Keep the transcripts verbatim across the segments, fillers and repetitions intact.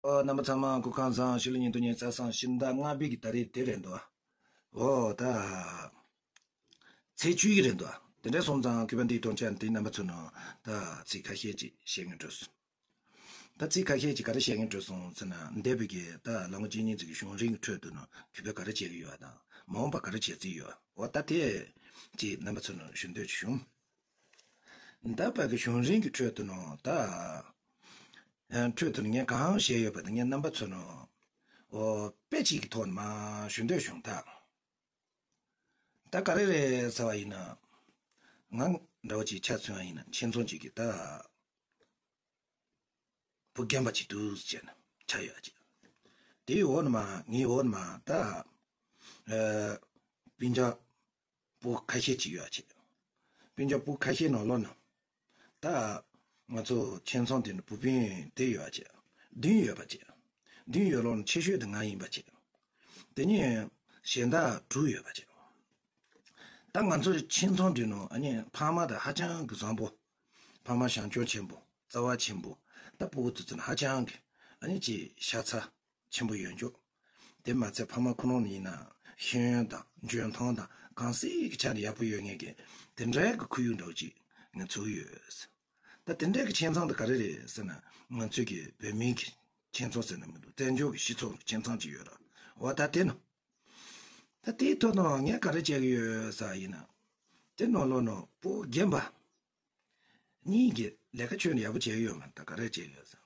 ཨོ། རྣམ་པ་ཚང་མ་སྐུ་ཁམས་བཟང་། ཕྱི་ལོ་ཉིས་སྟོང་ཉི་ཤུ་རྩ་གསུམ་ཕྱི་ཟླ་ལྔ་པའི་གི་ད་རེས་དེ་རེད་འདུག་ཨོ་ད། ཚེས་བཅུ་ཡི་རེད་འདུག་དེ་འདྲ་སོང་ཙང་གུས་པ་འདིའི་དོན་ཆེན་འདི་རྣམ་པ་ཚོ་ནང་ད་ཚིག་ཁ་ཤས་ཅིག་བཤད་ངེས་འགྲོ་སོང་། ད་ཚིག་ཁ་ཤས་ཅིག་ག་རེ་བཤད་ངེས་འགྲོ་སོང་ཟེར་ན། འདས་པའི་གི་ད་ལོ་ངོ་གཅིག་གཉིས་ཙམ་གི་བྱུང་རིམ་གི་ཁྲོད་དུ་ནང་གུས་པས་ག་རེ་བྱེད་ཀྱི་ཡོད་དང་མ་འོངས་པ་ག་རེ་བྱེད་རྩིས་ཡོད། འོ་ད་དེ་ཅིག་རྣམ་པ་ཚོ་ནང་ཞུ་འདོད་བྱུང་། འདས་པའི་གི་བྱུང་རིམ་གི་ཁྲོད་དུ་ནང་ད། ཨ། ཁྲོད་དུ་ངས་གང་བཤད་ཡོད་པ་དེ་ངས་རྣམ་པ་ཚོ་ནང་། ཨོ། དཔེ་གཅིག་གི་ཐོག་ནས་མར་ཞུ་འདོད་བྱུང་ད། ད་ག་རེ་རེད་ཟེར་བ་ཡིན་ན། ང་འདྲ་བོ་ཅིག་ཆ་མཚོན་པ་ཡིན་ན་ཁྱིམ་ཚང་གཅིག་གི་ད། བུ་རྒན་པ་ཅིག་འདུག་ཟེར་ནས་ཆ་ཡོད་ཅིག་དེའི་འོག་ནས་མར་ངའི་འོག་ནས་མར་ད། ཨ། སྤུན་ཀྱག་བུ་ཁ་ཤས་ཅིག་ཡོད་ཅིག་སྤུན་ཀྱག་བུ་ཁ་ཤས་ནང་ལོགས་ནས། ད་ང་ཚོ་ཁྱིམ་ཚང་དེ་ནས་བུ་སྤུན་དེ་ཡོད་ཅིག་བདུན་ཡོད་པ་ཅིག་བདུན་ཡོད་ལོགས་ནས་ཆེ་ཤོས་དེ་ང་ཡིན་པ་ཅིག་དེ་ནས་གཞན་དག་དྲུག་ཡོད་པ་ཅིག་ད་ང་ཚོ་ཁྱིམ་ཚང་དེ་ནང་ཨ་ནི་ཕ་མ་དང་ཧ་ཅང་གི་བཟང་པོ། ཕ་མ་བྱམས་སྐྱོང་ཆེན་པོ། བརྩེ་བ་ཆེན་པོ། ད་སྤུ་གུ་དེ་ཚོ་ནི་ཧ་ཅང་གི་ཨ་ནི་ཅིག་ཤ་ཚ་ཆེན་པོ་ཡོད་འཇོག་དེ་མ་ཚད་ཕ་མ་ཁོ་རང་ནི་ཡིན་ན་ཤེས་ཡོན་དང་འཇོན་ཐང་དང་གང་སྲིད་ཀྱི་ཆ་ནས་ཡག་པོ་ཡོད་མཁན་གྱི་དེ་འདྲའི་གི་ཁོར་ཡུག་འདྲ་བོ་ཅིག་ང་ཚོར་ཡོད། ད་དེ་འདྲའི་གི་ཁྱིམ་ཚང་དེ་ག་རེ་རེད་ཟེར་ན། ང་ཚོའི་གི་བོད་མིའི་གི་ཁྱིམ་ཚང་ཟེར་ན་མི་འདུག་བཙན་བྱོལ་གི་སྤྱི་ཚོགས་ཀྱི་ཁྱིམ་ཚང་ཅིག་ཡོད་ར། འོ་ད་དེ་ནི། ད་དེའི་ཐོག་ནས་ངས་ག་རེ་བྱེད་ཀྱི་ཡོད་ཟེར་བ་ཡིན་ན། དེ་ནང་ལོགས་ནས་སྤུ་གུ་རྒན་པ་གཉིས་ཀྱིས་ལས་ཀ་ཁྱོན་ནས་ཡག་པོ་བྱེད་ཀྱི་ཡོད་མ་རེད། ད་ག་རེ་བྱེད་ཀྱི་ཡོད་ཟེར།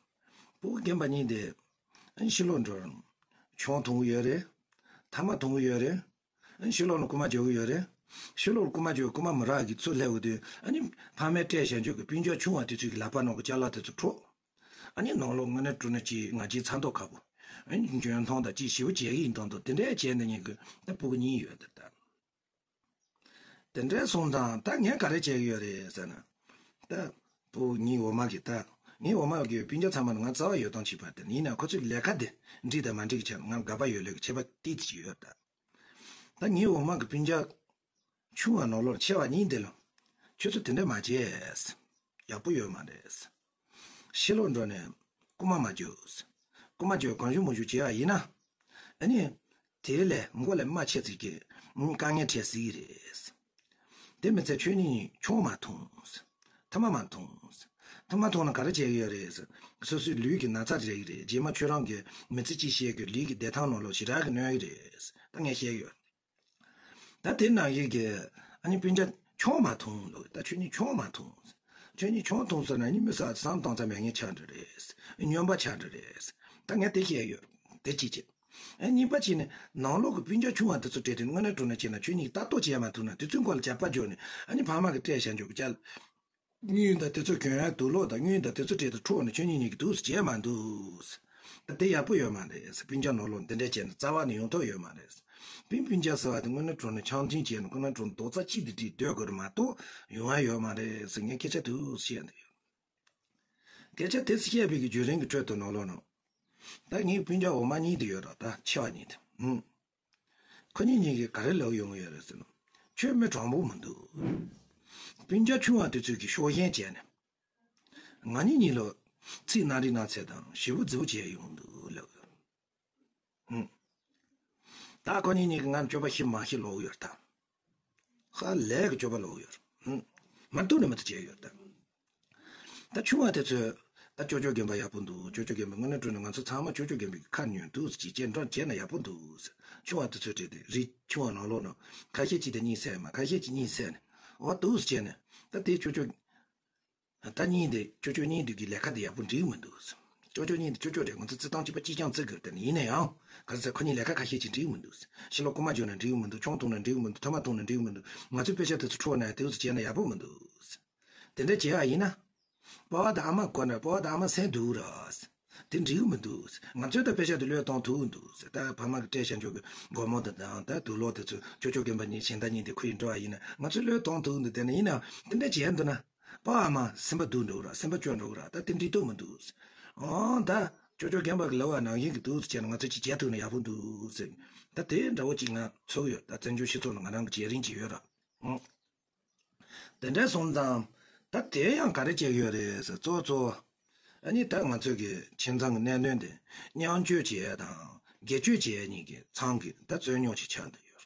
སྤུ་གུ་རྒན་པ་གཉིས་དེ་ཕྱི་ལོགས་འགྲོ་རུང་ཆང་འཐུང་གི་ཡོད་རེད། ཐ་མག་འཐུང་གི་ཡོད་རེད། ཕྱི་ལོགས་ནས་རྐུ་མ་རྒྱག་གི་ཡོད་རེད། ཕྱི་ལོགས་རྐུ་མ་རྒྱག་རྐུ་མ་མི་རག་གི་ཚུར་སླེབས་ཡོང་དུས་ཨ་ནི་ཕ་མས་སྤྲད་བཞག་རྒྱུ་གི་སྤུན་ཀྱག་ཆུང་བ་དེ་ཚོའི་གི་ལག་པ་ནང་གི་ཅ་ལག་དེ་ཚོ་འཕྲོག་ཨ་ནི་ནང་ལོགས་དངོས་གནས་དྲང་གནས་ཅིག་ང་ཅིག་ཚ་མདོག་ཁ་པོ། ཨ་ནི་འཇོན་ཐང་དང་ཅིག་ཞེ་པོ་བྱེད་ཀྱི་ཡིན་དང་དུ་དེ་འདྲའི་བྱས་ནས་ཉིན་གི་ད་སྤུ་གུ་གཉིས་ཡོད་དེ་ད། དེ་འདྲའི་སོང་ཙང་ད་ངས་ག་རེ་བྱེད་ཀྱི་ཡོད་རེད་ཟེར་ན། ད་སྤུ་གུ་གཉིས་འོག་མ་གི་ད། ངའི་འོག་མ་གི་སྤུན་ཀྱག་ཚང་མ་ནི་ང་རྩ་བ་ཡོད་སྟངས་བྱེད་པ་དེ་ཡིན་ན་ཁོ་ཚོའི་ལས་ཀ་དེ་འགྲིག་དང་མ་འགྲིག་གི་ཆ་ནས་ང་དགའ་པོ་ཡོད་ལེ་གི་ཁྱད་པར་ཏིག་ཙམ་ཡོད་ད། ད་ངའི་འོག་མ་གི་སྤུན་ཀྱག་ཆུང་བ་ནང་ལོགས་ཆེ་བ་གཉིས་དེ་ལ། ཁྱོད་ཚོ་དེ་འདྲ་མ་བྱེད། ཡག་པོ་ཡོད་མ་རེད། ཕྱི་ལོགས་འགྲོ་ནས་རྐུ་མ་མ་རྒྱོབ། རྐུ་མ་རྒྱོབ་གང་བྱུང་མང་བྱུང་བྱས་པ་ཡིན་ན། ཨ་ནི། དེ་ལས་མགོ་ལ་རྨ་ཆེ་ཚིག་གི་དཀའ་ངལ་འཕྲད་སྲིད་ཀྱི་རེད། དེ་མི་ཚད་ཁྱོད་གཉིས་ཆང་མ་འཐུང་། ཐ་མག་མ་འཐུང་། ཐ་མག་འཐུང་ན་ག་རེ་བྱེད་ཀྱི་ཡོད་རེད། སོ་སོའི་ལུས་ཀྱི་ན་ཚ་རེག་གི་རེད། རྗེས་མ་ཁྱོད་རང་གི་མི་ཚེ་གཅིག་བཤད་ཀྱི་ལུས་ཀྱི་བདེ་ཐང་ནང་ལོགས་ཞེ་དྲག་གི་གནོད་ཀྱི་རེད། ད་ངས་བཤད་ཡོད། ད་དེ་ནང་བཞིན་གྱི་ཨ་ནི་སྤུན་ཀྱག་ཆང་མ་འཐུང་ལོ། ད་ཁྱོད་གཉིས་ཆང་མ་འཐུང་། ཁྱོད་གཉིས་ཆང་འཐུང་ཟེར་ན་ནི་མི་ས་བསམ་སྟངས་ཙམ་མེད་མཁན་ཆགས་འགྲོ་རེད། སྨྱོན་པ་ཆགས་འགྲོ་རེད། ད་ངས་དེ་བཤད་ཡོད། དེ་གཅིག་བྱས། ཨ་གཉིས་པ་གཅིག་ནི་ནང་ལོགས་ཀྱི་སྤུན་ཀྱག་ཆུང་བ་དེ་ཚོ་སྤྲད་དེ་དངོས་གནས་དྲང་གནས་བྱས་ན་ཁྱོད་གཉིས་ལྟ་རྟོག་བྱས་མ་ཐུབ་ན་དེ་ཚོའི་མགོ་ལ་ཇག་པ་འཇོག་ནས་ཨ་ནི་ཕ་མ་གི་སྤྲད་བཞག་འཇོག་གི་ཅག་དངུལ་དང་དེ་ཚོ་གྱོན་ཡ་དུག་ལོག་དང་དངུལ་དང་དེ་ཚོ་སྤྲད་དུ་འཕྲོག་ནས་ཁྱོད་གཉིས་གཉིས་ཀྱི་དུག་སུ་བྱས་མ་འདུག་ད་དེ་ཡག་པོ་ཡོད་མ་རེད། སྤུན་ཀྱག་ནང་ལོགས་འདི་འདྲས་བྱས་ན་རྩ་བ་ནས་ཡོང་ཐབས་ཡོད་མ་རེད། སྤུན་སྤུན་ཀྱག་ཟེར་བ་དེ་དངོས་གནས་དྲང་གནས་འཆམ་མཐུན་བྱས་ནས་དངོས་གནས་དྲང་རྡོག་རྩ་གཅིག་ཏུ་སྒྲིལ་སྡོད་དགོས་རེད་མ་གཏོགས་ཡོང་ཡ་ཡོད་མ་རེད་ཟེར་ངས་སྐད་ཆ་དུ་བཤད་འདུག་སྐད་ཆ་དེ་བཤད་པའི་གི་བརྒྱུད་རིམ་གྱི་ཁྲོད་དུ་ནང་ལོགས་ནང་། ད་ངའི་སྤུན་ཀྱག་འོག་མ་གཉིས་དེ་ཡོད་ར། ད་ཆེ་བ་གཉིས་དེ། ཧུམ། ཁོ་གཉིས་གཉིས་ཀྱིས་ག་རེ་ལབ་ཡོང་གི་ཡོད་རེད་ཟེར་ན། ཁྱོད་མི་དྲང་པོ་མི་འདུག་སྤུན་ཀྱག་ཆུང་བ་དེ་ཚོས་ཀྱི་ཕྱོགས་ཞེན་བྱས་ནས། ང་གཉིས་གཉིས་ལ་ཚིག་སྣ་རིགས་སྣ་ཚད་དང་ཞེ་པོ་རྫིག་པོ་བྱས་ཡོང་འདུག་ལབ། ཧུམ། ད་ཁོ་གཉིས་གཉིས་ཀྱིས་ང་སྤྱོད་པ་ཤི་མ་ཤི་ལོག་ཡོད་ད། ཧ་ལས་ཀྱི་སྤྱོད་པ་ལོག་ཡོད། ཧུམ། མ་ཐུག་ནས་མ་ཐུག་བྱས་ཡོད་ད། ད་ཆུང་བ་དེ་ཚོས་ད་ཅོ་ཅོ་རྒན་པ་ཡག་པོ་འདུག་ཅོ་ཅོ་རྒན་པ་དངོས་གནས་དྲང་གནས་ང་ཚོ་ཚང་མ་ཅོ་ཅོ་རྒན་པའི་ཁ་ཉོན་འདུག་ཅེས་སྤྱན་འདྲེན་བྱས་ན་ཡག་པོ་འདུག་ཆུང་བ་དེ་ཚོས་བྲིས་ཏེ་རི་ཆུང་བ་ནང་ལོགས་ནང་ཁ་ཤས་ཅིག་དེ་གཉིད་སད་མ་ཁ་ཤས་ཅིག་གཉིད་སད་ནས་འོ་འདུག་ཅེས་ནས་ད་དེ་ཅོ་ཅོ་ད་གཉིད་དེ་ཅོ་ཅོ་གཉིད་དུས་ཀྱི་ལས་ཀ་དེ་ཡག་པོ་འགྲིག་མི་འདུག་ཅོ་ཅོ་གཉིད་དེ་ཅོ་ཅོ་རེད། ང་ཚོ་བརྩི་སྟངས་གཅིག་པ་གཅིག་རྐྱང་བརྩི་དགོས་དེ་ནི་ཡིན་ན་ཡང་ག་ཚོད་ཁོ་གཉིས་ལས་ཀ་ཁ་ཤས་ཅིག་འགྲིག་མི་འདུག་ཕྱི་ལོགས་རྐུ་མ་རྒྱག་ན་འགྲིག་མི་འདུག་ཆང་འཐུང་ན་འགྲིག་མི་འདུག་ཐ་མག་འཐུང་ན་འགྲིག་མི་འདུག་ང་ཚོའི་པེ་ཤ་དེ་ཚོ་འཕྲོག་ན་དེ་ཚོ་བྱས་ན་ཡག་པོ་མི་འདུག་དེ་འདྲ་བྱས་པ་ཡིན་ན། པ་ཕ་དང་ཨ་མ་དགོས་ན་པ་ཕ་དང་ཨ་མ་སེམས་སྡུག་ར། དེ་འགྲིག་གི་མི་འདུག་ང་ཚོས་ད་པེ་ཤ་དེ་བློས་གཏོང་ཐུབ་འདུག་ད་ཕ་མ་གི་སྤྲད་བཞག་འཇོག་གི་སྒོར་མོ་དང་དང་ད་དུག་ལོག་དེ་ཚོ་ཅོ་ཅོ་རྒན་པ་གཉིས་གཞན་དག་གཉིས་དེ་ཁུར་ཡིན་འགྲོ་བ་ཡིན་ན་ང་ཚོས་བློས་གཏོང་ཐུབ་འདུག་དེ་ནི་ཡིན་ནའང་དེ་འདྲ་བྱས་འདུག་ན་པ་ཕ་མ་སེམས་པ་སྡུག་འགྲོ་གི་ར། སེམས་པ་སྐྱོ་འགྲོ་གི་ར། ད་དེ་འགྲིག་ཐུབ་མི་འདུག་ཨང་ད་ཅོ་ཅོ་རྒན་པ་གི་ལབ་པ་ནང་བཞིན་གི་འདུག་ཟེར་ན་ང་ཚོས་ཅིག་བྱས་ཐུབ་ན་ཡག་པོ་འདུག་ཟེར། ད་དེ་འདྲ་བོ་ཅིག་ང་ཚོར་ཡོད། ད་བཙན་བྱོལ་སྤྱི་ཚོགས་ལ་ང་རང་གི་བྱེད་རིན་ཅིག་ཡོད་ར། ཨང་། དེ་འདྲ་སོང་ཙང་ད་དེ་ཡང་ག་རེ་བྱེད་ཀྱི་ཡོད་རེད་ཟེར། གཙོ་བོ་གཙོ་བོ། ཨ་ནི་ད་ང་ཚོའི་གི་ཁྱིམ་ཚང་གི་གནད་དོན་དེ་མཉམ་སྤྱོད་བྱེད་ཡ་དང་སྒེར་གཅོད་བྱེད་ཡ་གཉིས་ཀྱི་ཚང་གི་ད་རྩོད་རྙོག་ཅིག་ཆགས་བསྡད་ཡོད།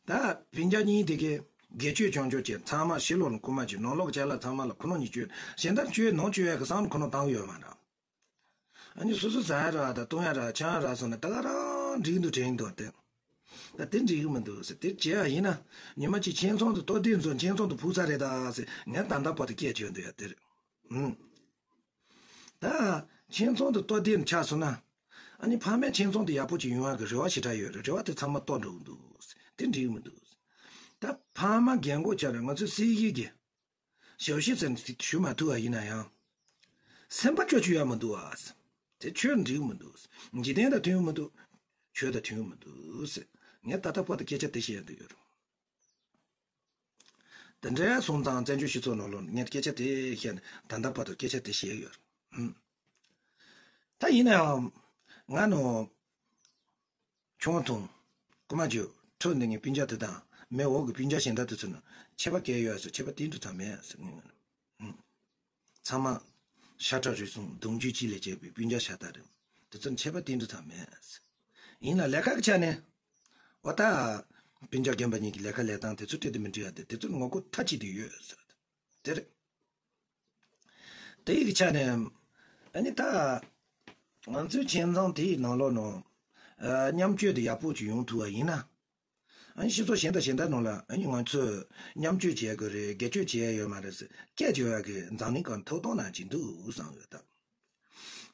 ད་སྤུན་ཀྱག་གཉིས་དེ་གི་སྒེར་གཅོད་ཆང་སྤྱོད་བྱེད། ཚང་མ་ཕྱི་ལོགས་ལ་རྐུ་མ་བྱེད། ནང་ལོགས་ཅ་ལག་ཚང་མ་ལ་ཁོ་ན་ཉིད་སྤྱོད། གཞན་དག་སྤྱོད་ནང་སྤྱོད་ཡ་གི་བསམ་བློ་ཁོ་ན་བཏང་ཡོད་མ་རེད། ཨ་ནི་སོ་སོ་ཟ་ཡ་རག་དང་བཏུང་ཡ་རག་ཆང་ཡ་རག་སོང་ན་ད་ག་རང་འགྲིག་འདུག་དྲན་འདུག་སྟེ། ད་དེ་འགྲིག་གི་མི་འདུག་ཟེར། དེ་བྱས་ཡ་ཡིན་ན་ཉི་མ་གཅིག་ཁྱིམ་ཚང་དུ་ལྟོ་ལྡིར་ཚོ་ཁྱིམ་ཚང་དུ་ཕུག་ས་རེད་ད་ཟེར་ངས་ད་ལྟ་བར་དུ་སྐད་བྱོན་འདུག་ཡ་དེ་རེད། ཨུམ། ད་ཁྱིམ་ཚང་དུ་ལྟོ་ལྡིར་ཆགས་སོང་ན། ཨ་ནི་ཕ་མས་ཁྱིམ་ཚང་དུ་ཡག་པོ་ཅིག་ཡོང་ཡ་གི་རེ་བ་ཞེ་དྲག་ཡོད་རེད། རེ་བ་དེ་ཚང་མ་གཏོར་འགྲོ་གི་འདུག་ཟེར། དེ་འགྲིག་གི་མི་འདུག་ཟེར། ད་ཕ་མ་རྒན་གོག་ཆ་རེད། ང་ཚོ་སྲིད་ཡིག་གི་ཞབས་ཕྱི་ཟེར་ནས་ཞུ་མ་ཐུབ་པ་ཡིན་ན་ཡང་། སེམས་པ་སྐྱོ་ཆུ་ཡ་མི་འདུག་ཨ། དེ་ཆོས་འགྲིག་མི་འདུག་འཇིག་རྟེན་དང་མཐུན་མི་འདུག་ཆོས་དང་མཐུན་མི་འདུག་ཟེར། ངས་ད་ལྟ་བར་དུ་སྐད་ཆ་དེ་བཤད་འདོད་ཡོད། དེ་འདྲ་སོང་ཙང་བཙན་བྱོལ་སྤྱི་ཚོགས་ནང་ལོགས་ངས་སྐད་ཆ་དེ་བཤད་ནས་ད་ལྟ་བར་དུ་སྐད་ཆ་དེ་བཤད་ཡོད། ཧུམ། ད་ཡིན་ནའང་ང་ནོ། ཆུང་དང་། རྐུ་མ་བྱེད། ཁྲོད་འདི་ངའི་སྤུན་ཀྱག་དེ་དང་མེ་འོག་གི་སྤུན་ཀྱག་གཞན་དག་དེ་ཚོ་ནི་ཁྱད་པར་གང་ཡོད་ཟེར། ཁྱད་པར་ཏིལ་འབྲུ་ཙམ་མེད་ཟེར་ངས། ཚང་མ་ཤ་ཁྲག་རུས་གསུམ་གདུང་རྒྱུད་གཅིག་ལས་སྐྱེས་པའི་སྤུན་ཀྱག་ཤ་སྟག་རེད། དེ་ཚོ་ནི་ཁྱད་པར་ཏིལ་འབྲུ་ཙམ་མེད་ཟེར། ཡིན་ལ་ལས་ཀ་གི་ཆ་ནས། འོ་ད། སྤུན་ཀྱག་རྒན་པ་གཉིས་ཀྱི་ལས་ཀ་ལས་སྟངས་དེ་ཚོ་སྤྲད་དེ་མི་འགྲིག་ཡ་དེ་དེ་ཚོ་ནི་ངོ་རྒོལ་མཐའ་གཅིག་ཏུ་ཡོད་ཟེར། དེ་རེད། དེ་ཡི་ཆ་ནས། ཨ་ནི་ད། ང་ཚོའི་ཁྱིམ་ཚང་དེའི་ནང་ལོགས་ནང་། ཨ། མཉམ་སྤྱོད་དེ་ཡག་པོ་ཅིག་ཡོང་ཐུབ་པ་ཡིན་ན། ཨ་ནི་སྤྱི་ཚོགས་གཞན་དང་གཞན་དག་ནང་ལ་ཨ་ནི་ང་ཚོས་མཉམ་སྤྱོད་བྱེད་དགོས་རེད། སྒེར་གཅོད་བྱེད་ཡ་ཡོད་མ་རེད་ཟེར་སྐད་བརྗོད་ཡ་གི་འཛམ་གླིང་སྒང་ཐོབ་ཐང་ནང་ཅིག་འདུག་བསམ་ཡོད་ད།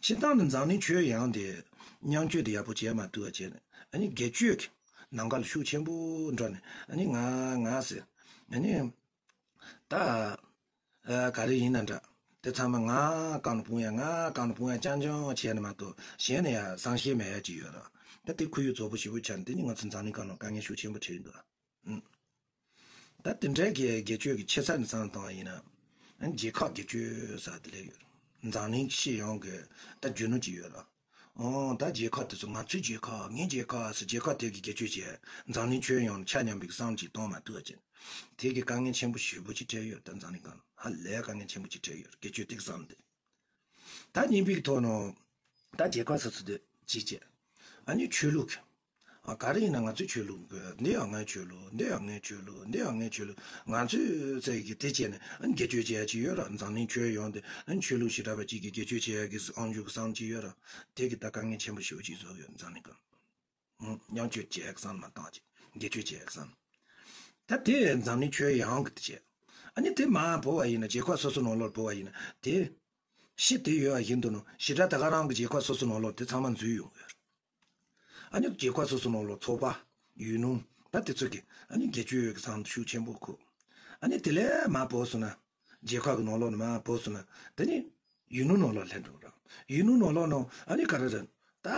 སྤྱིར་བཏང་ནི་འཛམ་གླིང་ཁྱོན་ཡོངས་དེ་མཉམ་སྤྱོད་དེ་ཡག་པོ་བྱེད་མ་ཐུབ་པ་བྱས་ནས་ཨ་ནི་སྒེར་གཅོད་ཀྱི་ནམ་མཁའ་ལ་ཤུགས་ཆེན་པོ་འགྲོ་ནས་ཨ་ནི་ང་ང་ཟེར། ཨ་ནི། ད། ཨ། ག་རེ་ཡིན་ན་འདྲ། དེ་ཚང་མ་ང་གང་ལ་སྤུངས་ཡ་ང་གང་ལ་སྤུངས་ཡ་རྐྱང་རྐྱང་བྱས་ནས་མ་གཏོགས་གཞན་ལ་ཡ་བསམ་ཤེས་མེད་ཡ་ཅིག་ཡོད་ར། ད་དེ་ཁོར་ཡུག་བཙོག་པོ་ཞེ་པོ་ཆགས་ནས་དེ་ནི་ང་ཚོ་འཛམ་གླིང་སྒང་ལ་དཀའ་ངལ་ཤུགས་ཆེན་པོ་འཕྲད་འདུག་ཨུ། ད་དེ་འདྲའི་གི་སྒེར་གཅོད་ཀྱི་ཆེ་ས་ནས་བསམ་བཏང་བ་ཡིན་ན། རྒྱལ་ཁབ་སྒེར་གཅོད་ཟེར་དེ་ལས་ཡོད། འཛམ་གླིང་སྤྱི་ཡོངས་ཀྱི་ད་རྒྱུ་ནོར་ཅིག་ཡོད་ར། ཨོ། ད་རྒྱལ་ཁབ་དེ་ཚོ་ང་ཚོའི་རྒྱལ་ཁབ་ངའི་རྒྱལ་ཁབ་ཟེར་རྒྱལ་ཁབ་དེ་གི་སྒེར་གཅོད་བྱས། འཛམ་གླིང་ཁྱོན་ཡོངས་ཆ་མཉམ་པའི་བསམ་བློ་ཅིག་གཏོང་མ་ཐུབ་པ་བྱས། དེ་གི་དཀའ་ངལ་ཆེན་པོ་ཞེ་པོ་ཅིག་འཕྲད་ཡོད། ད་འཛམ་གླིང་སྒང་ཧ་ལས་དཀའ་ངལ་ཆེན་པོ་ཅིག་འཕྲད་ཡོད། སྒེར་གཅོད་དེ་གི་བསམ་བློ་དེ། ད་གཉིས་པའི་ཐོག་ནས་ད་རྒྱལ་ཁབ་སོ་སོ་དེ་གཅིག་བྱས། ཨ་ནི་ཆོས་ལུགས། ཨ། ག་རེ་ཡིན་ན་ང་ཚོའི་ཆོས་ལུགས་འདི་ཡང་ངའི་ཆོས་ལུགས། འདི་ཡང་ངའི་ཆོས་ལུགས། འདི་ཡང་ངའི་ཆོས་ལུགས། ང་ཚོའི་ཚེ་གི་དེ་བྱས་ནས་ཨ་ནི་སྒེར་གཅོད་བྱེད་ཡ་ཅིག་ཡོད་ར། འཛམ་གླིང་ཁྱོན་ཡོངས་དེ་ཨ་ནི་ཆོས་ལུགས་ཞེ་དྲག་པ་གཅིག་གི་སྒེར་གཅོད་བྱེད་ཡ་གི་ཨང་རྒྱུ་གི་བསམ་ཅིག་ཡོད་ར། དེ་གི་ད་དཀའ་ངལ་ཆེན་པོ་ཞེ་པོ་ཅིག་བཟོ་ཡོད་འཛམ་གླིང་སྒང་། ཨང་། མཉམ་སྤྱོད་བྱེད་ཡ་གི་བསམ་མ་བཏང་ཅིག་སྒེར་གཅོད་བྱེད་ཡ་གི་བསམ། ད་དེ་འཛམ་གླིང་ཁྱོན་ཡོངས་གི་དེ་བྱས། ཨ་ནི་དེ་མར་བོར་བ་ཡིན་ན་རྒྱལ་ཁབ་སོ་སོ་ནང་ལོགས་བོར་བ་ཡིན་ན་དེ། ཤི་དེ་ཡོད་པ་བཞིན་དུ་ནོ་ཞེ་དྲག་ད་ག་རང་གི་རྒྱལ་ཁབ་སོ་སོ་ནང་ལོགས་དེ་ཚང་མ་འཛུལ་ཡོང་གི་ཡོད་རེད། ཨ་ནི་རྒྱལ་ཁབ་སོ་སོ་ནང་ལོགས་ཚོགས་པ། ཡུལ་ལུང་། ད་དེ་ཚོ་གི་ཨ་ནི་སྒེར་གཅོད་ཀྱི་བསམ་བློ་ཤུགས་ཆེན་པོ་འཁོར། ཨ་ནི་དེ་ལས་མར་བོར་སོང་ན། རྒྱལ་ཁབ་ཀྱི་ནང་ལོགས་ནས་མར་བོར་སོང་ན་དེ་ནི་ཡུལ་ལུང་ནང་ལོགས་སླེབས་འགྲོ་ར། ཡུལ་ལུང་ནང་ལོགས་ནང་ཨ་ནི་ག་རེ་རེད། ད་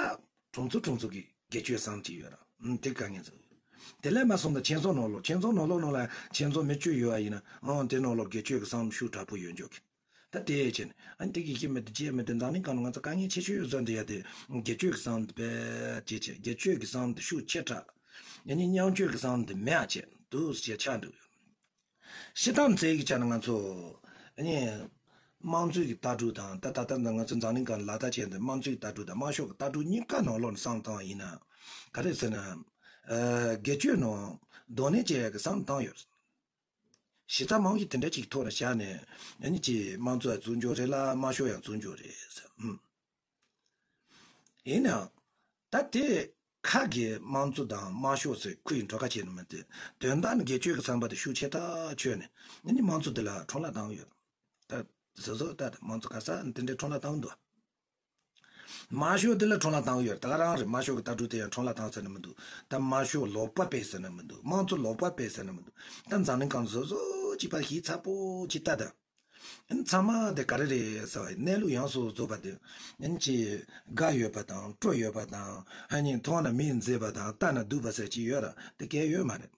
གྲོང་ཚོ་གྲོང་ཚོ་གི་སྒེར་གཅོད་བསམ་གྱི་ཡོད་ར། ཨུམ། དེ་དཀའ་ངལ་འཛོམས་ཡོད། དེ་ལས་མར་སོང་ན་ཁྱིམ་ཚང་ནང་ལོགས། ཁྱིམ་ཚང་ནང་ལོགས་ནང་ལ་ཁྱིམ་ཚང་མི་བཅུ་ཡོད་པ་ཡིན་ན་ཨང་དེ་ནང་ལོགས་སྒེར་གཅོད་ཀྱི་བསམ་བློ་ཤུགས་དྲག་པོ་ཡོད་འཇོག་གི། ད་དེ་བྱས་ནས་ཨ་ནི་དེ་གི་ཤི་མི་དེ་རྒྱས་མི་དེ་འཛམ་གླིང་སྒང་ལ་ང་ཚོ་དཀའ་ངལ་ཆེ་ཤོས་ཡོད་ཟེར་འདི་ཡ་དེ་སྒེར་གཅོད་ཀྱི་བསམ་བློ་དེ་བེད་སྤྱད་བྱས། སྒེར་གཅོད་ཀྱི་བསམ་བློ་དེ་ཤུགས་ཆེ་དྲགས། ཡང་ནི་མཉམ་སྤྱོད་ཀྱི་བསམ་བློ་དེ་མེད་པ་བྱས་འདུག་ཟེར་ཆགས་འདུག་སྤྱིར་བཏང་བྱས་ཀྱི་ཆ་ནས་ང་ཚོ་ཨ་ནི་དམངས་གཙོའི་གི་ལྟ་གྲུབ་དང་ད་ད་ལྟ་ང་ཚོ་འཛམ་གླིང་སྒང་ལ་ལག་བསྟར་བྱས་འདི་དམངས་གཙོའི་ལྟ་གྲུབ་དང་དམར་ཤོག་གི་ལྟ་གྲུབ་གཉིས་ཀ་ནང་ལོགས་ནས་བསམ་བཏང་བ་ཡིན་ན། ག་རེ་ཟེར་ན། ཨ། སྒེར་གཅོད་ནང་གདོང་ལེན་བྱེད་ཡ་གི་བསམ་བཏང་ཡོད། གཞི་རྩ་མང་ཤོས་དེ་འདྲ་ཅིག་ཐོག་ལ་བཞག་ནས་ཨ་ནི་ཅིག་དམངས་གཙོ་ཡང་བཙུགས་འཇོག་རེད་ལ་དམར་ཤོག་ཡང་བཙུགས་འཇོག་རེད་ཟེར། ཨུམ། ཡིན་ནའང་ད་དེ་ཁ་གི་དམངས་གཙོ་དང་དམར་ཤོག་ཟེར་ཁུ་ཡི་འགྲོ་ཁ་བྱས་ནས་མི་འདུག་དོན་དག་ནི་སྒེར་གཅོད་ཀྱི་བསམ་པ་དེ་ཤུགས་ཆེ་ཐག་ཆོད་ནས་ཨ་ནི་དམངས་གཙོ་དེ་ལ་ཁྲོམ་ལ་བཏང་ཡོད། ད་བཟོ་བཟོ་ད་དམངས་གཙོ་ག་ས་དེ་འདྲའི་ཁྲོམ་ལ་བཏང་འདུག་དམར་ཤོག་དེ་ལ་ཁྲོམ་ལ་བཏང་ཡོད། ད་ག་རང་རེད། དམར་ཤོག་གི་ལྟ་གྲུབ་དེ་ཡང་ཁྲོམ་ལ་བཏང་ཟེར་ན་མི་འདུག་ད་དམར་ཤོག་ལོག་པ་སྤེལ་ཟེར་ན་མི་འདུག་དམངས་གཙོ་ལོག་པ་སྤེལ་ཟེར་ན་མི་འདུག་ད་འཛམ་གླིང་སྒང་བཟོ་བཟོ་གཅིག་པ་ཞིབ་ཚགས་པོ་གཅིག་ལྟ་ད། ཨ་ནི་ཚང་མ་དེ་ག་རེ་རེད་ཟེར་བ་ཡིན་གནས་ལུགས་ཡོངས་སུ་རྫོགས་པ་དེ། ཨ་ནི་ཅིག་དགའ་ཡོད་པ་དང་སྤྲོ་ཡོད་པ་དང་ཨ་ནི་མཐོང་ན་མིག་མཛེས་པ་དང་ལྟ་ན་སྡུག་པ་ཟེར་གཅིག་ཡོད་ར་དེ་གས་ཡོད་མ་རེད།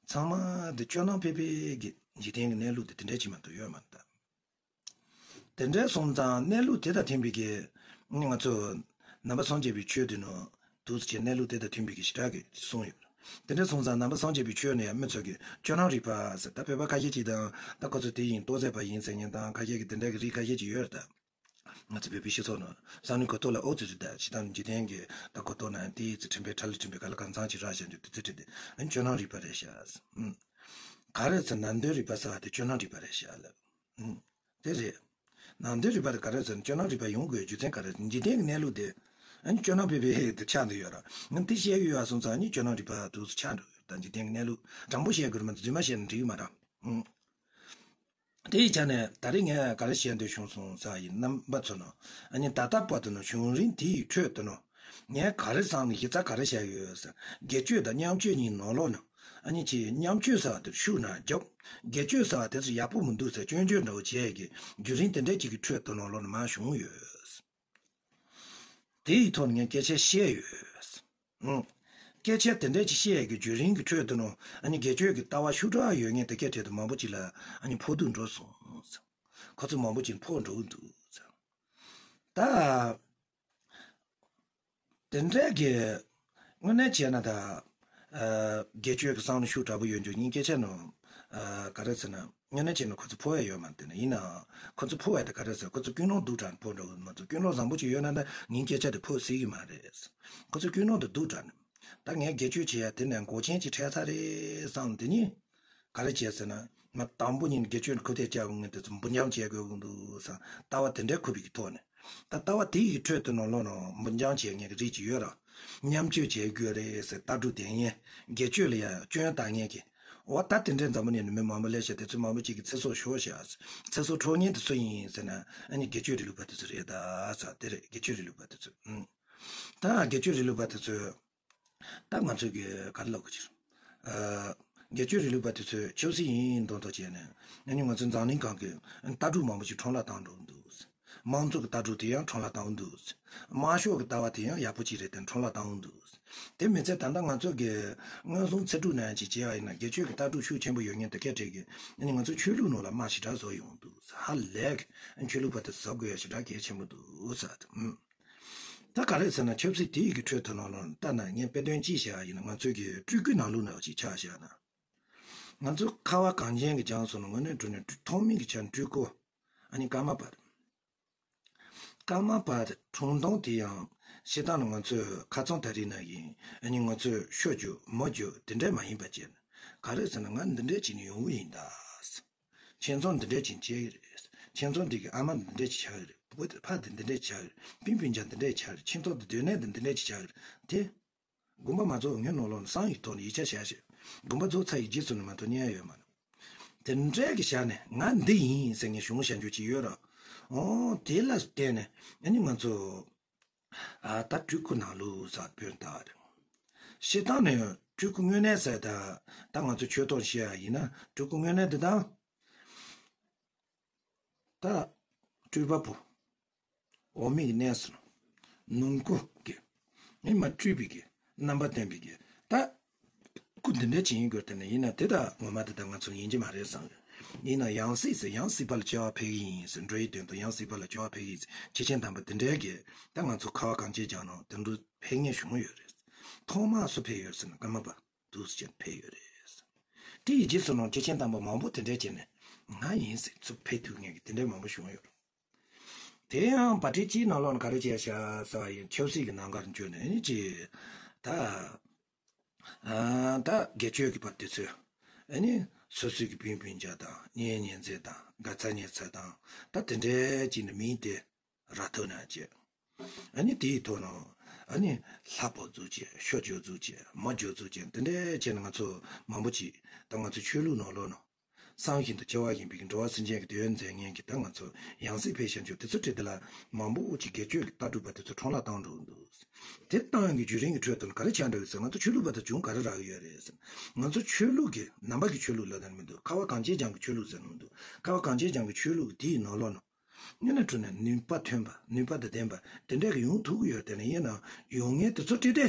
ཚང་མ་དེ་སྐྱོ་སྣང་ཕལ་ཕལ་གྱི་འཇིག་རྟེན་གྱི་གནས་ལུགས་དེ་དེ་འདྲ་ཅིག་མ་གཏོགས་ཡོད་མ་རེད་ད། དེ་འདྲ་སོང་ཙང་གནས་ལུགས་དེ་དང་མཐུན་པའི་གི་ང་ཚོ་ནང་པ་སངས་རྒྱས་པའི་ཆོས་དེ་ནང་དུ་ཟེར་གྱི་གནས་ལུགས་དེ་དང་མཐུན་པའི་གི་ཞེ་དྲག་གི་གསུངས་ཡོད། དེ་འདྲ་སོང་ཙང་ནང་པ་སངས་རྒྱས་པའི་ཆོས་ནས་ཡང་མི་ཚོ་གིས་སྐྱོ་སྣང་རིག་པ་ཟེར། ད་བོད་པ་ཁ་ཤས་ཅིག་དང་ད་ཁོ་ཚོ་དེ་ཡིན་ལྟོ་ཟས་པ་ཡིན་ཟེར་མཁན་དང་ཁ་ཤས་ཀྱིས་དེ་འདྲ་གི་རིགས་ཁ་ཤས་ཅིག་ཡོད་རེད་ད། ང་ཚོ་བོད་པའི་སྤྱི་ཚོགས་ནང་བསམ་བློའི་གོ་རྟོགས་ལ་ཨོ་ཙི་རེད་ད། ཇི་ལྟར་འཇིག་རྟེན་གྱི་ད་གོ་རྟོགས་ན་དེའི་ཚེ་ཁྲིམས་པའི་ཁྲ་ལི་ཁྲིམས་པའི་ག་ལ་གང་ཚང་ཅིག་རག་བཞག་འཇུག་དེ་ཚེ་ཁྲིམས་དེ་ཨ་ནི་སྐྱོ་སྣང་རིག་པ་རེད་ཤག་ཨུམ། ག་རེ་ཟེར་ན་ནང་དོན་རིག་པ་ཟེར་བ་དེ་སྐྱོ་སྣང་རིག་པ་རེད་ཤག་ལབ། ཨུམ། དེ་རེད། ནང་དོན་རིག་པ་དེ་ག་རེ་ཟེར་ན་སྐྱོ་སྣང་རིག་པ་ཡོང་དགོས་རྒྱུ་མཚན་ག་རེ་ཟེར་ན་འཇིག་རྟེན་གྱི་གནས་ལུགས་དེ་ཨ་ནི་སྐྱོ་སྣང་སྤེལ་བའི་དེ་ཆགས་འདུག་ཡོད་ར། ང་དེ་བཤད་ཀྱི་ཡོད་པ་སོང་ཙང་ཨ་ནི་སྐྱོ་སྣང་རིག་པ་དེ་ཚོ་ཆགས་འགྲོ་ཡོད་ད། འཇིག་རྟེན་གྱི་གནས་ལུགས་དྲང་པོ་བཤད་དགོས་རེད་མ་གཏོགས་རྫུན་མ་བཤད་ན་འགྲིག་གི་མ་རེད། ཨུམ། དེ་ཡི་ཆ་ནས་ད་རེས་ངས་ག་རེ་བཤད་འདོད་བྱུང་སོང་ཟེར་བ་ཡིན་རྣམ་པ་ཚོ་ནང་ཨ་ནི་ད་ལྟ་བར་དུ་ནང་བྱུང་རིམ་དེ་ཡི་ཁྲོད་དུ་ནང་ངས་ག་རེ་བསམ་ནས་གཞི་རྩ་ག་རེ་བཞག་ཡོད་ཟེར། དགེ་སྤྱོད་དང་ཉམས་སྤྱོད་གཉིས་ནང་ལོགས་ནང་ཨ་ནི་ཅིག་ཉམས་སྤྱོད་ཟེར་བ་དེ་ཤུགས་ནང་རྒྱོབ། དགེ་སྤྱོད་ཟེར་བ་དེ་ཚོ་ཡག་པོ་མི་འདུག་ཟེར་སྐྱོན་བརྗོད་འདྲ་བོ་བྱས་ཀྱི་བརྒྱུད་རིམ་དེ་འདྲ་ཅིག་གི་ཁྲོད་དུ་ནང་ལོགས་ནང་མར་བྱུང་ཡོད། དེ་ཡི་ཐོག་ནས་ངས་སྐད་ཆ་བཤད་ཡོད། ཨང་། སྐད་ཆ་དེ་འདྲ་ཅིག་བཤད་ཀྱི་བརྒྱུད་རིམ་གྱི་ཁྲོད་དུ་ནང་ཨ་ནི་དགེ་སྤྱོད་ཀྱི་ལྟ་བ་ཤུགས་དྲག་ཡོད་མཁན་དེ་གའི་གྲས་དུ་མང་པོ་ཅིག་ལ་ཨ་ནི་ཕོག་ཐུག་འགྲོ་སོང་། ཁོ་ཚོ་མང་པོ་ཅིག་ཕོག་འགྲོ་གི་འདུག། ད། དེ་འདྲའི་གི་དངོས་གནས་བྱས་ན་ད། ཨ། དགེ་སྤྱོད་ཀྱི་བསམ་བློ་ཤུགས་དྲག་པོ་ཡོད་འཇུག་ཡིན་སྐད་ཆ་ནང་། ཨ། ག་རེ་ཟེར་ན་དངོས་གནས་བྱས་ན་ཁོ་ཚོ་ཕོ་བ་ཡོད་མ་རེད། དེ་ནི་ཡིན་ནའང་ཁོ་ཚོ་ཕོ་བ་དེ་ག་རེ་ཟེར་ཁོ་ཚོ་ཀུན་སློང་སྡུག་དྲགས་ནས་ཕོག་འགྲོ་གི་མ་གཏོགས་ཀུན་སློང་བཟང་པོ་ཅིག་ཡོད་ན་ད་ངས་སྐད་ཆ་དེ་ཕོག་སྲིད་ཀྱི་མ་རེད། ཁོ་ཚོ་ཀུན་སློང་དེ་སྡུག་དྲགས་ནས་ད་ངས་དགེ་སྤྱོད་བྱེད་ཡ་དེ་ནས་འགོག་རྐྱེན་ཅིག་འཕྲད་ཚར་རེད་བསམ་དེ་ནི། ག་རེ་བྱས་ཟེར་ན། ང་དང་པོ་ཉིད་དགེ་སྤྱོད་ཁུར་ཐེ་བཅའ་དགོས་ངེས་དེ་ཚོ་འབུར་འཇོམས་བྱེད་དགོས་ཀྱི་འདུག་བསམ་ལྟ་བ་དེ་འདྲའི་ཁུར་བའི་གི་ཐོག་ནས། ད་ལྟ་བ་དེ་ཡི་ཁྲོད་དུ་ནང་ལོགས་ནང་འབུར་འཇོམས་བྱེད་ངེས་ཀྱི་རིགས་ཅིག་ཡོད་ར། ཉམས་བཅོས་བྱེད་དགོས་རེད་ཟེར་ལྟ་གྲུབ་ལྡན་ངེས་དགེ་སྤྱོད་ལ་ཡང་སྐྱོན་བཏགས་ངེས་ཀྱི། འོ་ད་དེ་འདྲའི་འཛམ་བུ་གླིང་ནས་མི་མང་པོ་སླེབས་ཤག་དེ་ཚོ་མང་པོ་ཅིག་གི་ཚེ་སྲོག་ཤོར་ཤག་ཚེ་སྲོག་འཕྲོག་མཁན་དེ་སུ་ཡིན་ཟེར་ན་ཨ་ནི་དགེ་སྤྱོད་རིག་ལུགས་པ་དེ་ཚོ་རེད་ད་ཟེར་དེ་རེད་དགེ་སྤྱོད་རིག་ལུགས་པ་དེ་ཚོ། ཨང་། ད་དགེ་སྤྱོད་རིག་ལུགས་པ་དེ་ཚོས། ད་ང་ཚོས་ཀྱི་ག་རེ་ལབ་དགོས་ཀྱི་རེད། ཨ། དགེ་སྤྱོད་རིག་ལུགས་པ་དེ་ཚོས་ཆབ་སྲིད་ཡིན་མདོག་མདོག་བྱས་ནས་ཨ་ནི་ང་ཚོའི་འཛམ་གླིང་སྒང་གི་ལྟ་གྲུབ་མང་པོ་ཞིག་ཁྲོམ་ལ་བཏང་འགྲོ་གི་འདུག། དམངས་གཙོ་གི་ལྟ་གྲུབ་དེ་ཡང་ཁྲོམ་ལ་བཏང་གི་འདུག། དམར་ཤོག་གི་ལྟ་བ་དེ་ཡང་ཡག་པོ་ཅིག་རེད་དེ་ཁྲོམ་ལ་བཏང་གི་འདུག། དེ་མི་ཚད་ད་ལྟ་ང་ཚོ་གི་མངོན་སུམ་ཚིག་འབྲུ་ནང་ཅིག་བྱས་པ་ཡིན་ན་དགེ་སྤྱོད་ཀྱི་ལྟ་གྲུབ་ཤུགས་ཆེན་པོ་ཡོད་མཁན་དེ་གས་གྲས་ཀྱིས་ཨ་ནི་ང་ཚོའི་ཆོས་ལུགས་ནང་ལ་དམག་ཞེ་དྲག་བཟོ་ཡོང་འདུག། ཧ་ལས་ཆོས་ལུགས་པ་དེ་གཟབ་དགོས་ཡ་ཞེ་དྲག་གལ་ཆེན་པོ་འདུག་ཟེར། ད་ག་རེ་ཟེར་ན་ཆབ་སྲིད་དེ་ཡི་གི་ཁྲོད་དུ་ནང་ལོགས་ལྟ་ན་ངས་དཔེ་དོན་གཅིག་བཤད་ཡ་ཡིན་ན་ང་ཚོའི་གི་སྤྲུལ་སྐུའི་ནང་ལོགས་ན་ཅིག་ཆ་བཞག་ན། ང་ཚོ་ཁ་བ་གངས་ཅན་གྱི་ལྗོངས་སུ་ནི་དངོས་གནས་དྲང་གནས་ཐོག་མའི་གི་ཆ་ནས་སྤྲུལ་སྐུ། ཨ་ནི་ཀརྨ་པ། ཀརྨ་པ་དེ་འཁྲུངས་སྟོན་དེ་ཡང་སྤྱིར་བཏང་ནི་ང་ཚོས་ཁ་རྩང་ད་རེས་ན་ཡིན་ཨ་ནི་ང་ཚོས་ཤོ་རྒྱུ་མོ་རྒྱུ་དེ་འདྲས་མ་ཡིན་པ་བྱས་ན་ག་རེ་ཟེར་ན་ང་འདི་འདྲས་བྱས་ནས་ཡོང་གི་ཡིན་ད། ཁྱིམ་ཚང་འདི་འདྲས་ཅིག་བྱེད་ཀྱི་རེད། ཁྱིམ་ཚང་འདི་གི་ཨ་མ་འདི་འདྲས་ཅིག་ཆགས་ཀྱི་རེད། བུ་ཕ་འདི་འདི་འདྲས་ཆགས་ཀྱི་རེད། སྤུན་སྤུན་ཀྱག་འདི་འདྲས་ཆགས་ཀྱི་རེད། ཁྱིམ་ཚང་འདི་སྡོད་གནས་འདི་འདི་འདྲས་ཅིག་ཆགས་ཀྱི་རེད་དེ། དགོངས་པ་མ་རྫོགས་ངའི་ནང་ལོགས་ནས་བསམ་ཡིག་ཐོག་ནས་ཡིག་ཆ་བཞག་ཤིག། དགོངས་པ་རྫོགས་ཚར་ཡི་རྗེས་སུ་ནི་མ་གཏོགས་རྙེད་ཡ་ཡོད་མ་རེད། དེ་འདྲས་ཀྱི་ཞག་ནས་ང་འདི་ཡིན་ཟེར་ངས་གཞུང་བཞག་རྒྱུ་ཅིག་ཡོད་ར། ཨོ་དེ་ལ་བརྟེན་ནས་ཨ་ནི་ང་ཚོ། ཨ་ད་སྤྲུལ་སྐུ་ནང་ལོགས་ཟེར་བོད་ད་རེད། སྤྱིར་བཏང་ནས་སྤྲུལ་སྐུ་དངོས་གནས་ཟེར་ད་ད་ང་ཚོ་ཆོས་ཐོག་བཤད་ཡ་ཡིན་ན་སྤྲུལ་སྐུ་དངོས་གནས་འདི་དང་། ད་སྤྲུལ་པ་པོ། འོག་མིན་གྱི་གནས་སུ་ནོན་སྐུ་གི་ཨེ་མ་སྤྲུལ་པའི་གི་རྣམ་པ་བསྟན་པའི་གི་ད་སྐུ་འདི་འདྲ་ཅིག་ཡིན་དགོས་དེ་ནས་ཡིན་ན་དེ་ད་ངོ་མ་དེ་ད་ང་ཚོ་ཡིན་གྱི་མ་རེད་བསམ་གི། ཡིན་ན་ཡང་སྲིད་ཟེར་ཡང་སྲིད་པ་ལ་སྐྱེ་བ་འཕེལ་གི་ཡིན་ཟེར་འགྲོ་ཡི་དོན་དུ་ཡང་སྲིད་པ་ལ་སྐྱེ་བ་འཕེལ་གི་ཡིན་ཟེར་ཆེ་ཆེན་དམ་པ་དེ་འདྲའི་གི་ད་ང་ཚོ་ཁ་བ་གངས་ཅན་ལྗོངས་ནང་དེ་འདྲ་འཕེལ་མཁན་བྱུང་ཡོད་རེད། ཐོག་མ་སུ་འཕེལ་ཡོད་ཟེར་ན་ཀརྨ་པ། འདུག་ཟེར་ཕེབས་ཡོད་རེད། དེ་ཡི་རྗེས་སུ་ནང་སྐྱེས་ཆེན་དམ་པ་མང་པོ་དེ་འདྲས་བྱས་ནས་ང་ཡིན་ཟེར་ཚུར་ཕེབས་ཐུབ་མཁན་གྱི་དེ་འདྲས་མང་པོ་བྱུང་ཡོད་རེད། དེ་ཡང་བར་ཁྲིད་སྤྱིའི་ནང་ལོགས་ནས་ག་རེ་བྱས་ཤག་ཟེར་བ་ཡིན་ཆབ་སྲིད་ཀྱི་ནང་ཁར་འཇོག་ནས་ཨ་ནི་ཅི། ད་ཨ་ད་དགེ་སྤྱོད་ཀྱི་བར་དུས་ཚོད་ཨ་ནི་སོ་སོའི་གི་སྤུན་སྤུན་ཀྱག་དང་གཉེན་ཉེ་ཚན་དང་དགའ་ཚ་ཉེ་ཚ་དང་ད་དེ་འདྲས་ཅིག་ནི་མིན་ཏེ། ར་ཐོ་ན་བྱས། ཨ་ནི་དེའི་ཐོག་ནང་ཨ་ནི་ལྷ་པོ་འཛུགས་བྱས་ཤོ་ཇོ་འཛུགས་བྱས་མོ་ཇོ་འཛུགས་བྱས་འདི་འདྲའི་བྱས་ནས་ང་ཚོ་མང་པོ་ཅིག་ད་ང་ཚོ་ཆོས་ལུགས་ནང་ལོགས་ནང་བསམ་བཞིན་དུ་སྐྱེ་བ་ཡིན་པའི་འགྲོ་བ་སེམས་ཅན་གྱི་དོན་མཛད་མཁན་གྱི་ད་ང་ཚོ་ཡང་སྲིད་ཕེབས་ཤར་འཇུག་དེ་ཚོ་ཁྲིད་དེ་ལ་མང་པོ་ཅིག་དགེ་སྤྱོད་ཀྱི་ལྟ་གྲུབ་པ་དེ་ཚོ་ཁྲོམ་ལ་བཏང་འགྲོ་གི་འདུག་དེ་བཏང་ཡོང་གི་བརྒྱུད་རིམ་གྱི་ཁྲོད་དུ་ག་རེ་ཆགས་འགྲོ་གི་ཟེར་ང་ཚོ་ཆོས་ལུགས་པ་དང་གཞུང་ག་རེ་རག་གི་ཡོད་རེད་ཟེར་ང་ཚོ་ཆོས་ལུགས་ཀྱི་ནང་པ་གི་ཆོས་ལུགས་ལབ་ན་མི་འདུག་ཁ་བ་གངས་ཅན་ལྗོངས་ཀྱི་ཆོས་ལུགས་ཟེར་ན་མི་འདུག་ཁ་བ་གངས་ཅན་ལྗོངས་ཀྱི་ཆོས་ལུགས་དེའི་ནང་ལོགས་ནང་། དངོས་གནས་དྲང་གནས་ནུས་པ་ཐོན་པ་ནུས་པ་དང་ལྡན་པ་དེ་འདྲ་གི་ཡོང་ཐུབ་ཀྱི་ཡོད་དེ་ནས་ཡིན་ནའང་ཡོང་མཁན་དེ་ཚོ་བྲིས་ཏེ།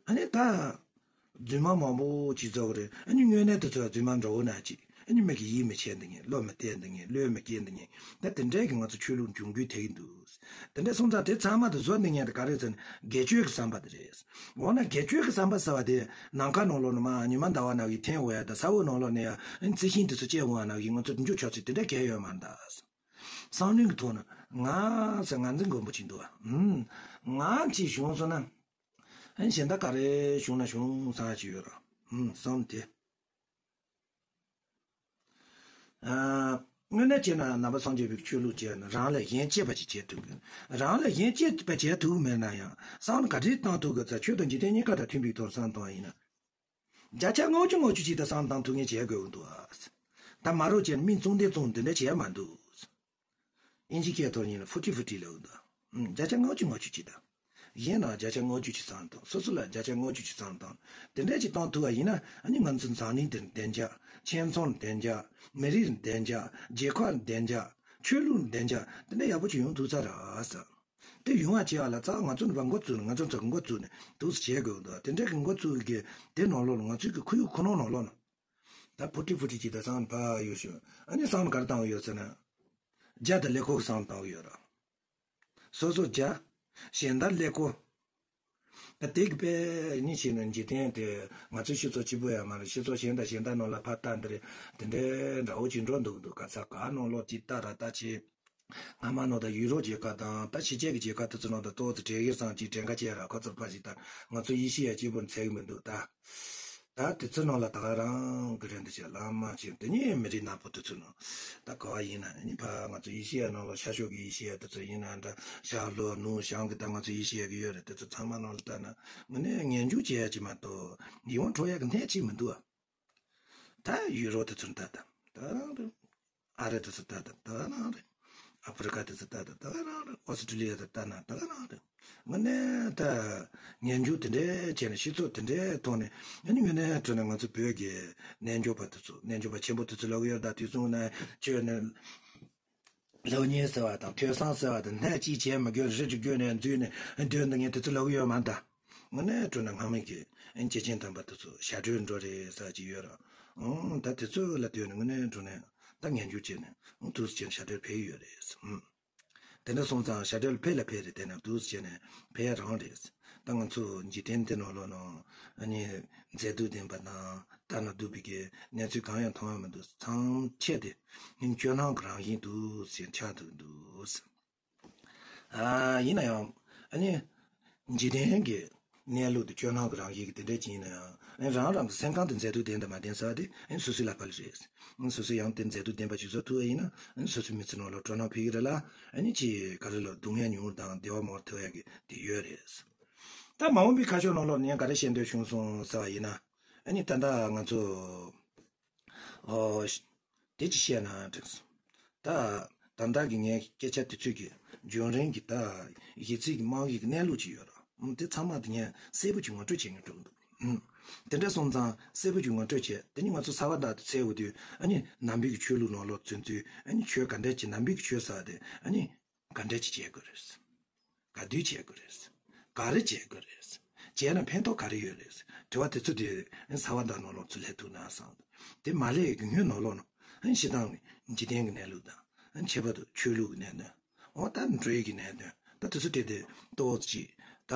ཨ་ནི་ད། རྫུན་མ་མང་པོ་ཅིག་རྫོགས་རེད་ཨ་ནི་དངོས་གནས་དེ་ཚོ་རྫུན་མ་འདྲ་བོ་ན་ཅིག་ཨ་ནི་མི་གི་ཡིད་མི་ཆེས་འདི་ངས་བློ་མི་གཏད་འདི་ངས་བློས་མི་སྐྱེ་འདི་ངས་ད་དེ་འདྲ་གི་ང་ཚོ་ཆོས་ལུགས་འབྱུང་རྒྱུ་དེ་གི་འདུག་དེ་འདྲ་སོང་ཙང་དེ་ཚང་མ་དེ་བཟོ་འདི་ངས་དེ་ག་རེ་ཟེར་ན་དགེ་སྤྱོད་ཀྱི་བསམ་པ་དེ་རེད། འོ་ན་དགེ་སྤྱོད་ཀྱི་བསམ་པ་ཟེར་བ་དེ་ནམ་མཁའ་ནང་ལོགས་ནས་མར་ཉི་མ་ཟླ་བ་ནང་གི་འཐེན་འོ་ཡ་དང་ས་འོག་ནང་ལོགས་ནས་ཡང་རྩི་ཤིང་དེ་ཚོ་སྐྱེ་འོང་བ་ནང་གི་ང་ཚོ་འགྲུབ་རྒྱུ་ཆོག་ཚུལ་དེ་འདྲ་གང་ཡང་ཡོད་མ་རེད་ད། བསམ་བློའི་ཐོག་ནས་ང་ཟེར་ང་འཛིན་མགོན་པོ་ཅིག་འདུག་བ། ང་ཅིག་བྱུང་སོང་ན། གཞན་དག་ག་རེ་བྱུང་ན་བྱུང་བསམ་ཅིག་ཡོད་ར། བསམ་དེ། དངོས་གནས་བྱས་ན་ནང་པ་སངས་རྒྱས་པའི་ཆོས་ལུགས་བྱས་ན་རང་ལས་གཞན་གཅེས་པ་ཅིག་བྱེད་ཐུབ་དགོས། རང་ལས་གཞན་གཅེས་པ་བྱེད་ཐུབ་མེད་ན་ཡང་བསམ་བློ་ག་རེ་བཏང་ཐུབ་དགོས་ཚེ་ཆོས་དང་འཇིག་རྟེན་གཉིས་ཀ་དང་མཐུན་པའི་ཐོག་བསམ་བཏང་བ་ཡིན་ན། བརྒྱ་ཆ་ལྔ་བཅུ་ལྔ་བཅུ་ཅིག་ད་བསམ་བཏང་ཐུབ་མཁན་བྱེད་དགོས་འདུག་ཨ། ད་མ་རོགས་བྱས་ན་མི་བཙོང་དེ་བཙོང་འདི་འདྲ་བྱས་མ་འདུག་ཨིན་ཇི་སྐད་ཐོག་ཡིན་ན་ཕུ་ཏི་ཕུ་ཏི་ལབ་འདུག་བརྒྱ་ཆ་ལྔ་བཅུ་ལྔ་བཅུ་ཅིག་ད། གཞན་ལ་བརྒྱ་ཆ་ལྔ་བཅུ་ཅིག་བསམ་བཏང་། སོ་སོ་ལ་བརྒྱ་ཆ་ལྔ་བཅུ་ཅིག་བསམ་བཏང་། དེ་འདྲ་ཅིག་བཏང་ཐུབ་པ་ཡིན་ན་ཨ་ནི་ང་ཚོ་འཛམ་གླིང་འདིར་བདེ་འཇགས། ཁྱིམ་ཚང་བདེ་འཇགས། མི་རིགས་བདེ་འཇགས། རྒྱལ་ཁབ་བདེ་འཇགས། ཆོས་ལུགས་བདེ་འཇགས་དེ་འདྲ་ཡག་པོ་ཅིག་ཡོང་ཐུབ་ས་རེད་ཟེར། དེ་ཡོང་བ་བྱེད་པ་ལ་རྩ་བ་ང་ཚོ་ནས་འགོ་བཙུགས་ནས་ང་ཚོ་ཚོ་འགོ་བཙུགས་ནས་འདུག་སེ་བྱེད་དགོས་འདུག་དེ་འདྲ་གི་འགོ་བཙུགས་ཀྱི་དེ་ནང་ལོགས་ལ་ང་ཚོའི་གི་ཁོར་ཡུག་ཁོ་ན་ནང་ལོགས་ན། ད་ཕུ་ཏི་ཕུ་ཏི་ཅིག་ད་བསམ་ཕ་ཡོད་ཤོད། ཨ་ནི་བསམ་ག་རེ་བཏང་གི་ཡོད་ཟེར་ན། རྒྱ་དང་ཀླད་ཀོར་གི་བསམ་བཏང་གི་ཡོད་ར། སོ་སོ་རྒྱ། གཞན་དག་ཀླད་ཀོར། ད་དེ་གི་དཔེ་ནི་བྱས་ན་འཇིག་རྟེན་དེ་ང་ཚོའི་སྤྱི་ཚོགས་གཅིག་པུ་ཡང་མ་རེད། སྤྱི་ཚོགས་གཞན་དང་གཞན་དག་ནང་ལ་ཕར་ལྟ་འདི་རེད། དེ་འདྲའི་འདྲ་བོ་ཅིག་འགྲོ་འདུག་འདུག་ག་ས་ག་ནང་ལོགས་ཅིག་ལྟ་ར་ལྟ་ཅིག་སྔ་མ་ནང་ད་ཡུ་རོབ་རྒྱལ་ཁབ་དང་ད་ཕྱི་རྒྱལ་གྱི་རྒྱལ་ཁབ་དེ་ཚོ་ནང་ད་ཏོག་ཙམ་གྲས་ཡིར་སང་ཅིག་གྲས་འགའ་བྱས་ར་ཁོ་ཚོར་ཕ་ཞིག་ད་ང་ཚོ་ཨེ་ཤི་ཡ་གཅིག་པུར་འཚེ་གི་མི་འདུག་ད། ད་དེ་ཚོའི་ནང་ལ་ད་ག་རང་གི་རེད་འདི་བྱས་ལ་མ་བྱས་དེ་ནི་མི་རིགས་ནག་པོ་དེ་ཚོ་ནང་ད་ག་བ་ཡིན་ན་ཨ་ནི་ཕ་ང་ཚོ་ཨེ་ཤི་ཡ་ནང་ལ་ཤར་ཕྱོགས་ཀྱི་ཨེ་ཤི་ཡ་དེ་ཚོ་ཡིན་ན་འདྲ་ཤར་ལྷོ་ནུབ་བྱང་གི་ད་ང་ཚོ་ཨེ་ཤི་ཡ་གི་ཡོད་རེད། དེ་ཚོ་ཚང་མ་ནང་ལ་ལྟ་ན་དངོས་གནས་ངན་སྐྱུག་བྱེད་ཡ་ཅིག་མ་གཏོགས་ཡིད་དབང་འཕྲོག་ཡ་གི་གནས་ཅིག་མི་འདུག་ཨ། ད་ཡུ་རོབ་དེ་ཚོར་ལྟ་དང་ད་ག་རང་རེད། ཨ་རི་དེ་ཚོར་ལྟ་དང་ད་ག་རང་རེད། ཨ་ཕི་རི་ཀ་དེ་ཚོར་ལྟ་དང་ད་ག་རང་རེད། ཨོ་སི་ཀྲི་ལི་ཡ་དེ་ལྟ་ན་ད་ག་རང་རེད། དངོས་གནས་ད་ངན་སྐྱུག་དེ་འདྲའི་བྱས་ནས་སྤྱི་ཚོགས་དེ་འདྲའི་ཐོག་ནས་ཨ་ནི་དངོས་གནས་དྲང་གནས་ང་ཚོ་བོད་ཀྱི་རྣལ་འབྱོར་པ་དེ་ཚོ་རྣལ་འབྱོར་པ་ཆེན་པོ་དེ་ཚོ་ལབ་ཀྱི་ཡོད། ད་དུས་གསུམ་ན་ཁྱོད་ནི། སློབ་གཉེར་ཟེར་བ་དང་ཐོས་བསམ་ཟེར་བ་དང་སྣ་གཅིག་བྱས་མི་དགོས་རི་རུ་བརྒྱུད་ནས་འཛུལ་ནས་སྡོད་འདི་ངས་དེ་ཚོ་ལབ་ཀྱི་ཡོད་མ་ད། དངོས་གནས་དྲང་གནས་སྔ་མོ་གི་སྐྱེས་ཆེན་དམ་པ་དེ་ཚོ་ཞབས་བྲོ་འགྲོ་རེད་ཟེར་གྱི་ཡོད་ར། ཨང་ད་དེ་ཚོ་ལ་ལྟོས་ནས་དངོས་གནས་དྲང་གནས་ད་ངན་སྐྱུག་བྱས་ནས་ཨང་དུས་སུ་བྱས་ནས་ཞབས་བྲོ་ཕེབས་ཡོད་རེད། ཨང་དེ་འདྲ་སོང་ཙང་ཞབས་བྲོ་ཕེབས་ལ་ཕེབས་རེད། དེ་ནས་དུས་སུ་བྱས་ནས་ཕེབས་ཡ་རང་རེད། ད་ང་ཚོ་འཇིག་རྟེན་འདི་ནང་ལོགས་ནང་ཨ་ནི་མཛེས་སྡུག་ལྡན་པ་དང་ལྟ་ན་སྡུག་པའི་གི་གནས་ཚུལ་གང་ཡང་མཐོང་ཡ་མི་འདུག་ཚང་ཆེ་དེ་སྐྱོ་སྣང་གི་རང་བཞིན་འདུག་ཟེར་ཆགས་འདུག་འདུག་ཨ་ཡིན་ན་ཡང་ཨ་ནི་འཇིག་རྟེན་གྱི་གནས་ལུགས་དེ་སྐྱོ་སྣང་གི་རང་བཞིན་གྱི་དེ་འདྲ་ཅིག་ཡིན་ན་ཡང་ཨ་ནི་རང་རང་གི་སེམས་ཁམས་དེ་མཛེས་སྡུག་ལྡན་དང་མ་ལྡན་ཟེར་བ་དེ་ཨ་ནི་སོ་སོའི་ལག་པ་ལ་རེད། ཨ་ནི་སོ་སོས་ཡང་དེ་མཛེས་སྡུག་ལྡན་པ་ཞིག་བཟོ་ཐུབ་པ་ཡིན་ན་ཨ་ནི་སོ་སོའི་མི་ཚེ་ནང་ལ་སྤྲོ་སྣང་འཕེལ་གྱི་རེད་ལ། ཨ་ནི་ཅིག་ག་རེ་ལ་སྡུག་བསྔལ་ཉུང་བ་དང་བདེ་བ་མང་བ་ཐོབ་ཡ་གི་དེ་ཡོད་རེད། ད་མ་འོངས་པའི་ཁ་ཕྱོགས་ནང་ལོགས་ནས་ག་རེ་བཤད་འདོད་བྱུང་སོང་ཟེར་བ་ཡིན་ན། ཨ་ནི་ད་ལྟ་ང་ཚོ་ཨོ་དེ་ཅི་བཤད་ན་འགྲིག་སོང་། ད་ད་ལྟ་གི་ངའི་སྐད་ཆ་དེ་ཚོད་ཀྱི་བརྒྱུད་རིམ་གྱི་ད་གཞི་རྩའི་གི་དམངས་ཡིག་གི་གནས་ལུགས་ཅིག་ཡོད་ར། ཨ་དེ་ཚང་མ་དེ་ངས་གསལ་པོ་ཅིག་ངོ་སྤྲོད་བྱེད་ངེས་འགྲོ་གི་འདུག་ཨ་དེ་འདྲ་སོང་ཙང་གསལ་པོ་ཅིག་ངོ་སྤྲོད་བྱས། དེ་ནི་ང་ཚོ་ཚ་བ་དག་ཏུ་འཚོལ་དགོས་དུས་ཨ་ནི་ནང་པའི་གི་ཆོས་ལུགས་ནང་ལོགས་ཚུད་དུས་ཨ་ནི་ཆོས་ག་འདྲ་ཅིག་ནང་པའི་གི་ཆོས་ཟེར་བ་དེ་ཨ་ནི། ག་འདྲ་ཅིག་བྱེད་དགོས་རེད། ག་དུས་བྱེད་དགོས་རེད། ག་རེ་བྱེད་དགོས་རེད། བྱས་ན་ཕན་ཐོགས་ག་རེ་ཡོད་རེད། དྲི་བ་དེ་ཚོ་དེ་ཚ་བ་དག་ནང་ལོགས་ཚུར་སླེབས་ཐུབ་ན་བསམ། དེ་མ་སླེབས་ཀྱི་སྔོན་ནང་ལོགས་ན་སྤྱིར་བཏང་གི་འཇིག་རྟེན་གྱི་གནས་ལུགས་དང་ཁྱད་པར་དུ་ཆོས་ལུགས་ཀྱི་གནད་དོན། འོ་ད་འགྲོ་ཡི་གི་གནད་དོན་ད་དེ་ཚོ་དེ་དེ་ཏོག་ཙམ་ཅིག་ད་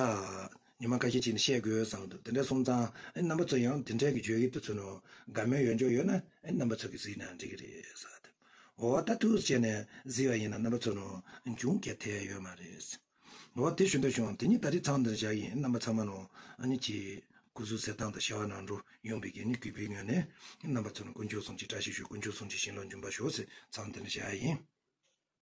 ཉི་མ་ཁ་ཤས་ཅིག་ནས་བཤད་དགོས་བསམ་འདུག་དེ་འདྲ་སོང་ཙང་རྣམ་པ་ཚོ་ཡང་དེ་འདྲ་གི་བརྗོད་ཡིག་དེ་ཚོ་ནང་དགའ་མོས་ཡོད་འཇོག་ཡོད་ན་རྣམ་པ་ཚོ་གིས་གཟིགས་ན་འགྲིག་གི་རེད་ཟེར། འོ་ད་ཐུགས་བྱས་ནས་གཟིགས་པ་ཡིན་ན་རྣམ་པ་ཚོ་ནང་འབྱུང་རྒྱ་ཐལ་ཡོད་མ་རེད། འོ་དེ་ཞུ་འདོད་བྱུང་། དེ་ཉིད་ད་རེས་མཚམས་འདིར་བཞག་ཡིན། རྣམ་པ་ཚང་མ་ལ་ཨ་ནི་ཅིག་སྐུ་གཟུགས་གསལ་ཐང་དང་བྱ་བ་ནང་འགྲོ་ཡོང་བའི་གི་ནི་གུས་པའི་ངོས་ནས་རྣམ་པ་ཚོ་ལ་དཀོན་མཆོག་གསུམ་གྱི་བཀྲ་ཤིས་ཞུ། དཀོན་མཆོག་གསུམ་གྱི་བྱིན་རླབས་འབྱུང་བར་ཤོག་ཟེར་མཚམས་འདིར་བཞག་ཡིན།